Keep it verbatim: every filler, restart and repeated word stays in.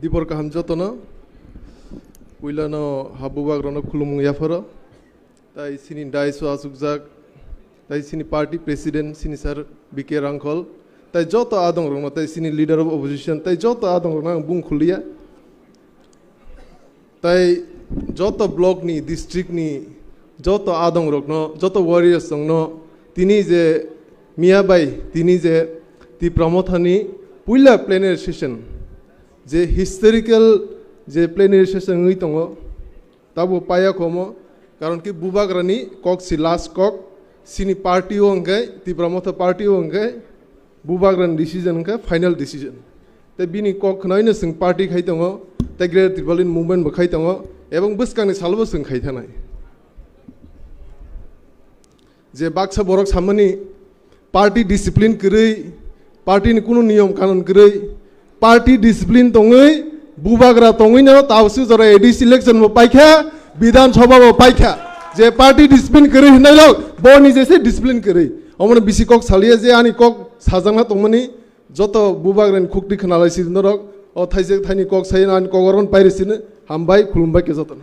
Dibor kaham jotono. Puilano ha bubagrano khulumung yapharo. Tai sini daiso asukjak, tai sini party president sini sir B K Rangkhol, tai joto adongrokno, tai sini leader of opposition, tai joto adongrokno ang bung khuliya. Tai joto block ni, district ni, joto adongrokno, joto warriors rokno, tini je miya bai, tini je Tipra Motha ni puila plenary session, je historical je plenary session wngwi tongo, tabo paya khomo, karon ki bubagrani kok si last kok, sini party o hwnkhe, Tipra Motha party o hwnkhe, bubagrani decision hwnkhe final decision. Te bini kok khnaino chwng party khai tongo, te Greater Tipraland movement bo khai tongo, ebong bwskangni salo bo chwng khai thanai. Je baksa borok samani party discipline kwrwi, party ni kunu niyom kanun kwrwi, party discipline tongwi, bubagra tongwi no tausu jora A D C election bo paikha, Bidhan Sabha bo paikha. Je party discipline kwrwi hinai lok, bo ni jese discipline kwrwi. Omono bisi kok saliya je ani kok sajangna tongmani joto bubagrani khukti khnalai sidi norok, o thaijak thaini kok sai ani kok oron pairi sini, hambai khulumbai khe jotono.